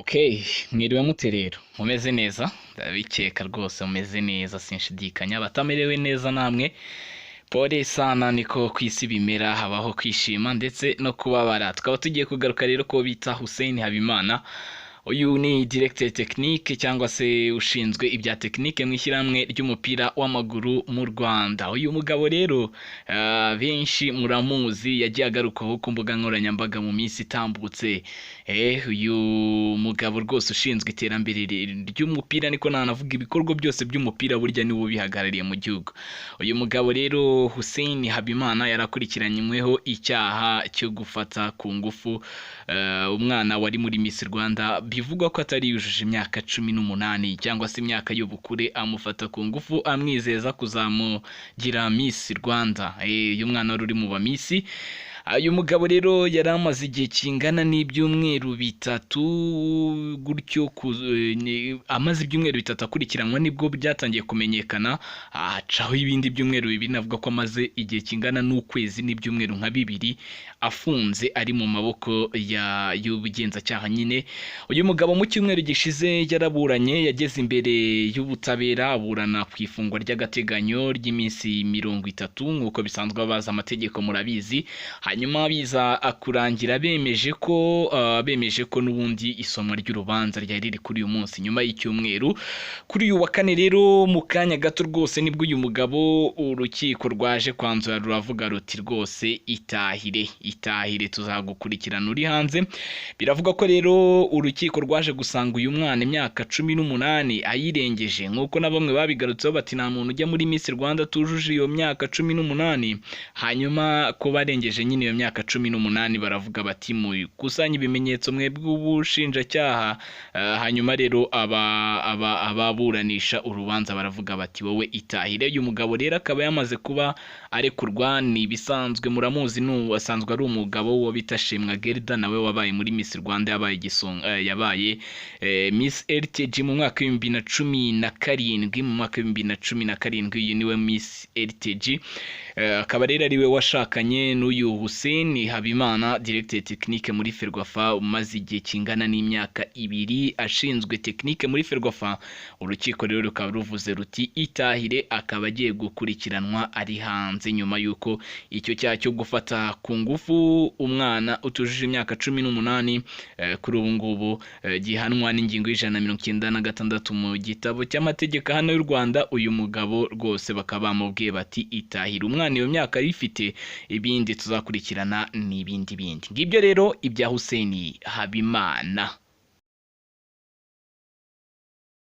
Okay, mwiriwe mute rero? Mumeze neza? Ndabikeka rwose mumeze neza, sinshidikanya. Abatamerewe neza namwe, pole sana, niko ku isi bimera, habaho kwishima ndetse no kubabara. Tukaba tugiye kugaruka rero ko bita Hussein Habimana. Uyu ni directeur technique cyangwa se ushinzwe ibya technique mu ishyirahamwe ry'umupira w'amaguru mu Rwanda. Uyu mugabo rero benshi muramuzi, yagiye agarukwaho ku mbuga nkoranyambaga mu minsi itambutse. Uyu mugabo rwose ushinzwe iterambere ry'umupira, niko nanavuga ibikorwa byose by'umupira, burya niwe ubihagarariye mu gihugu. Uyu mugabo rero Hussein Habimana yarakurikiranyweho icyaha cyo gufata ku ngufu umwana wari muri Miss Rwanda, bivugwa ko atari yujuje imyaka 18 cyangwa se imyaka y'ubukure, amufata ku ngufu amwizeza kuzamugira Miss Rwanda. Uyu mwana wari uri mu ba Miss. Uyu mugabo rero yari amaze igihe kingana n'ibyumweru 3 gutyo, amaze ibyumweru 3 akurikiranwa, nibwo byatangiye kumenyekana, acaho ibindi byumweru 2, navuga ko amaze igihe kingana n'ukwezi n'ibyumweru nka 2 afunze, ari mu maboko y'ubugenzacyaha nyine. Uyu mugabo mu cyumweru gishize yaraburanye, yageze imbere y'ubutabera, aburana ku ifungwa ry'agateganyo ry'iminsi 30 nk'uko bisanzwe, abazi amategeko murabizi. Hanyuma biza kurangira bemeje ko n'ubundi isomwa ry'urubanza ryari riri kuri uyu munsi nyuma y'icyumweru. Kuri uyu wa kane rero mu kanya gato rwose nibwo uyu mugabo urukiko rwaje kwanzura, ruravuga ruti rwose itahire, itahire, tuzagukurikirana uri hanze. Biravuga ko rero urukiko rwaje gusanga uyu mwana imyaka 18 ayirengeje, nk'uko na bamwe babigarutseho bati nta muntu ujya muri Miss Rwanda atujuje iyo myaka 18. Hanyuma ko barengeje nyine iyo myaka 18, baravuga bati mukusanye ibimenyetso mwebwe ubushinjacyaha. Hanyuma rero ababuranisha urubanza baravuga bati wowe itahire. Uyu mugabo rero akaba yamaze kuba arekurwa, ni ibisanzwe muramuzi, asanzwe ari umugabo wo bita Shimwa Gerda, nawe wabaye muri Miss Rwanda, yabaye igisonga, yabaye Miss RTG mu mwaka wa 2017. Mu mwaka wa 2017 uyu niwe Miss RTG, akaba rero ariwe washakanye n'uyu Hussein Habimana, directeur technique muri Ferwafa, umaze igihe kingana n'imyaka 2 ashinzwe technique muri Ferwafa. Urukiko rero rukaba ruvuze ruti itahire, akaba agiye gukurikiranwa ari hanze nyuma y'uko icyo cyaha cyo gufata ku ngufu umwana utujuje imyaka 18 kuri ubu ngubu gihanwa n'ingingo y'196 mu gitabo cy'amategeko hano y'u Rwanda. Uyu mugabo rwose bakaba bamubwiye bati itahire, umwana iyo myaka ayifite, ibindi tuzakurikirana n'ibindi bindi. Ngibyo rero ibya Hussein Habimana.